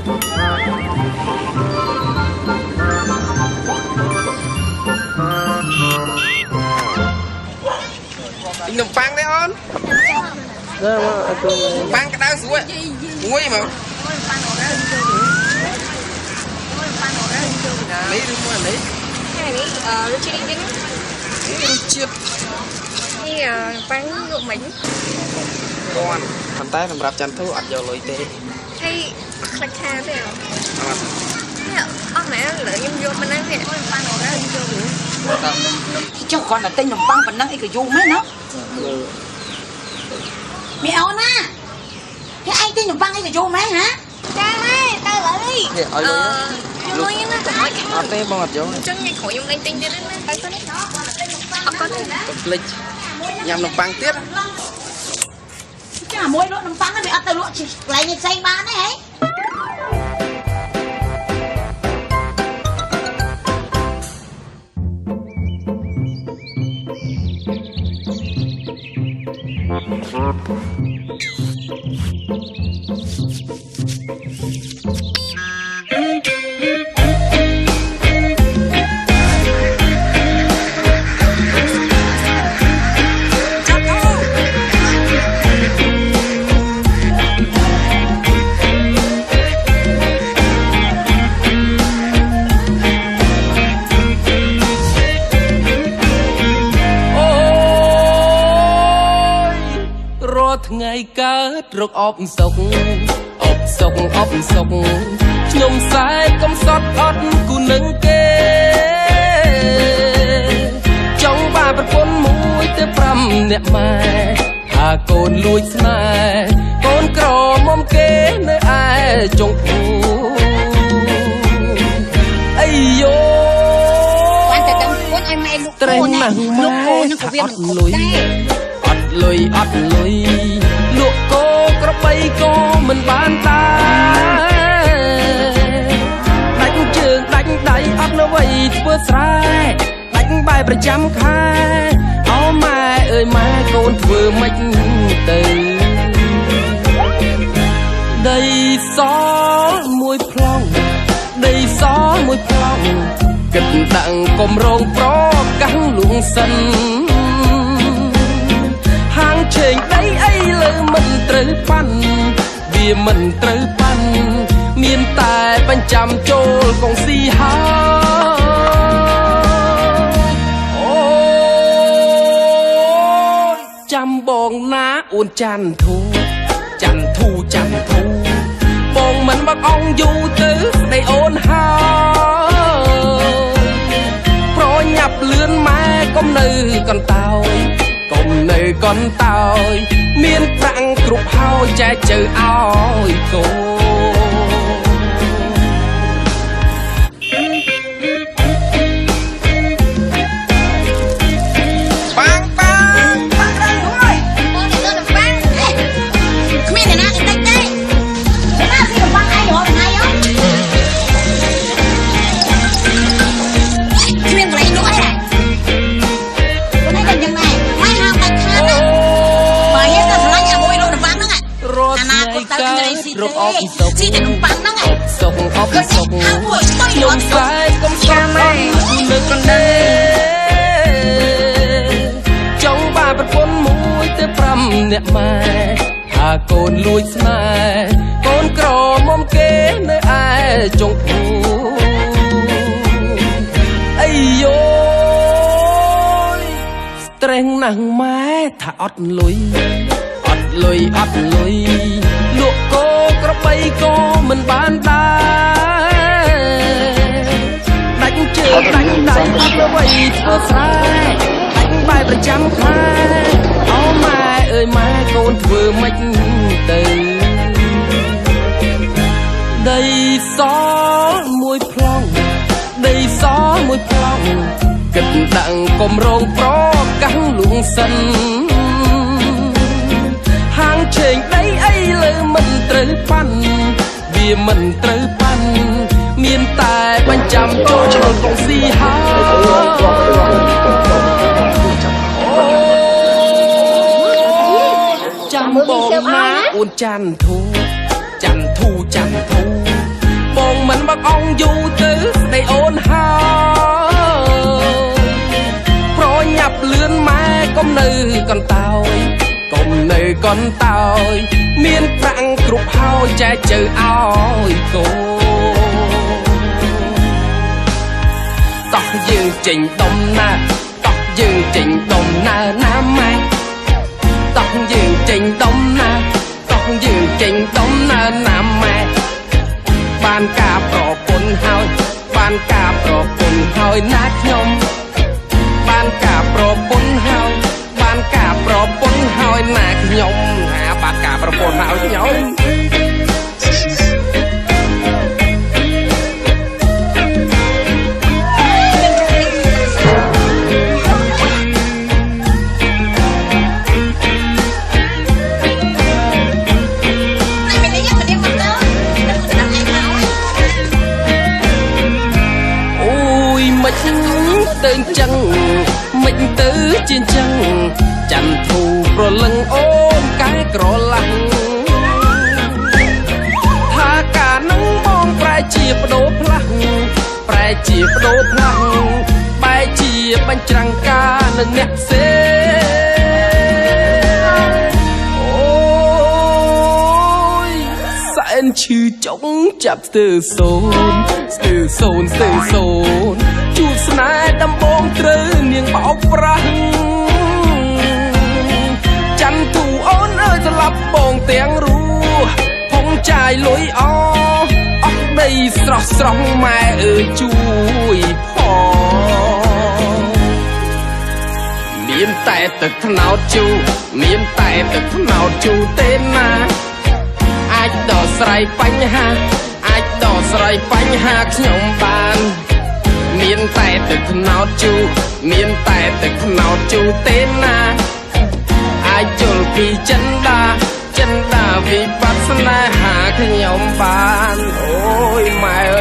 ទិញនំប៉័ងទេអូន ណាមកអត់ទៅ នំប៉័ងក្តៅស្រួយមួយមកនេះឬមួយនេះ ហើយនេះអឺរសជាតិនេះ នេះរសជាតិ នេះអឺប៉ាំងលក់មិញ ពាន់ប៉ុន្តែសម្រាប់ចន្ទធូអត់យកលុយទេ ហើយខ្លាច់ខាទេអ អត់ នេះអស់មែនឥឡូវខ្ញុំយកប៉ុណ្ណឹងនេះប៉ាំងអត់យក ត ចុះគ្រាន់តែទិញនំប៉័ងប៉ុណ្ណឹងអីក៏យូរមែនណាមីអូនណាគេឯងទិញនំប៉័ងអីក៏យូរមែនហ៎ ចាម៉ែទៅឡើយ នេះឲ្យលុយ ខ្ញុំលុយណាកុំឲ្យខា អត់ទេបងអត់យក អញ្ចឹងថ្ងៃក្រោយខ្ញុំលែងទិញទៀតណាទៅទៅនេះអរគុណ កុំភ្លេចញ៉ាំនំប៉័ងទៀត ចាមួយលក់នំប៉័ងហ្នឹងវាអត់ទៅលក់កន្លែងផ្សេងបានទេហី ចាប់ធូអូយរាល់ថ្ងៃកើតរកអបសុកអបសុកអបសុកខ្ញុំសែនកំសត់អត់គូនឹងគេ ចង់បានប្រពន្ធមួយទៅប្រាំអ្នកម៉ែថាកូនលួចស្នេហ៍កូនក្រមុំគេនៅឯចុងភូអីយោ បានតែដឹងខ្លួនឲ្យម៉ែលក់ ត្រេង ណា ណាស់ ល ម៉ែ ក់គោហ្នឹងក៏វា ថាអ មិនគ្រប់ ត់លុយ ដែរ អត់លុយអត់លុយលក់គោក្របីក៏មិនបានដែរដាច់ជើងដាច់ដៃអត់អ្វីធ្វើស្រែដាច់បាយប្រចាំខែអោម៉ែអើយម៉ែកូនធ្វើម៉េចទៅដីសមួយប្លង់ដីសមួយប្លង់គិតដាក់កុំរងប្រកាសលួងសិន ហាងឆេងដីអីលើមិនត្រូវប៉ាន់វាមិនត្រូវប៉ាន់មានតែបញ្ចាំចូលកងស៊ីហើយអូយចាំបងណាអូនច័ន្ទធូច័ន្ទធូច័ន្ទធូបងមិនបាក់អង្គយូរទៅស្ដីអូនហើយ ប្រញាប់លឿនម៉ែកុំនៅកន្តើយកុំនៅកន្តើយមានប្រាក់គ្រប់ហើយចែកជើឲ្យកូន ប៉ាងប៉ាងប៉ាងក្តៅរួយ បងអ្នកលក់នំប៉័ង គ្មានអ្នកណាគេទិញទេអ្នកណាស៊ីនំប៉័ងឯងរាល់ថ្ងៃហ៎គ្មានកន្លែងលក់ទេខ្លួនឯងក៏យ៉ាងដែរម៉ែហាមដាច់ខាតណាបើហ៊ានក៏ស្រឡាញ់អាមួយលក់នំប៉័ងហ្នឹង រាល់ អាណា ថ្ងៃ គតទៅ កើត គ្មានអីស៊ី រកអប ទេ សុក ស៊ីតែនំប៉័ងហ្នឹង អបសុកអប ឃើញ សុក ហាមួយស្ទុយ ខ្ញុំ រាល់ សែនកុំសត់អត់នឹងទេចង់បានប្រពន្ធមួយទៅប្រាំអ្នកម៉ែថាកូនលួចស្នេហ៍កូនក្រមុំគេនៅឯចុងភូអីយោយត្រេងណាស់ម៉ែថាអត់លុយអត់លុយអត់លុយលក់គោក្របីក៏មិនបានដែរ ដាច់ជើងដាច់ដៃអត់អ្វីធ្វើស្រែដាច់បាយប្រចាំខែអូម៉ែអើយម៉ែកូនធ្វើម៉េចទៅដីសមួយប្លង់ដីសមួយប្លង់គិតដាក់កុំរងប្រកាសលួងសិនហាងឆេងដីអីលើមិនត្រូវប៉ាន់វាមិនត្រូវប៉ាន់មានតែបញ្ចាំចូលកងស៊ីហើយអូចាំបងណាអូនច័ន្ទធូច័ន្ទធូច័ន្ទធូ បាត់អង្គយូរទៅស្ដីអូនហើយប្រញាប់លឿនម៉ែកុំនៅកន្តើយកុំនៅកន្តើយមានប្រាក់គ្រប់ហើយចែកជើឲ្យកូនតោះយើងចេញដំណើរតោះយើងចេញដំណើរណាម៉ែតោះយើងចេញដំណើរតោះយើងចេញដំណើរណាម៉ែ បានការប្រពន្ធហើយបានការប្រពន្ធហើយណាខ្ញុំបានការប្រពន្ធហើយបានការប្រពន្ធហើយណាខ្ញុំណាបានការប្រពន្ធហើយខ្ញុំ តែមិននេះមិននេះមកទៅតែស្ដាប់ឯងមក អូយមិនទៅអញ្ចឹងមិនទៅជាអញ្ចឹងចន្ទធូប្រលឹងអូនកែក្រឡាស់ថាការនឹងបងប្រែជាបដូរផ្លាស់ប្រែជាបដូរផ្លាស់បែរជាបញ្ច្រាំងការនឹងអ្នកផ្សេងអូយសែនឈឺចុងចាប់ស្ទើរសូនស្ទើរសូនស្ទើរសូនជួបស្នេហ៍ដំបងត្រូវនាងបោកប្រាស់ ចន្ទទូអូនអើយស្លាប់បងទាំងរស់ផងចាយលុយអអស់ដីស្រស់ស្រស់ម៉ែអើយជួយផងមានតែទឹកថ្នោតជូរមានតែទឹកថ្នោតជូរទេណាអាចដោះស្រាយបញ្ហាអាចដោះស្រាយបញ្ហាខ្ញុំបាន មានតែទឹកថ្នោតជូរមានតែទឹកថ្នោតជូរទេណា អាចជល់ពីចិនដាចិនដាវិបត្តិស្នេហាខ្ញុំបានអូយម៉ែអើយ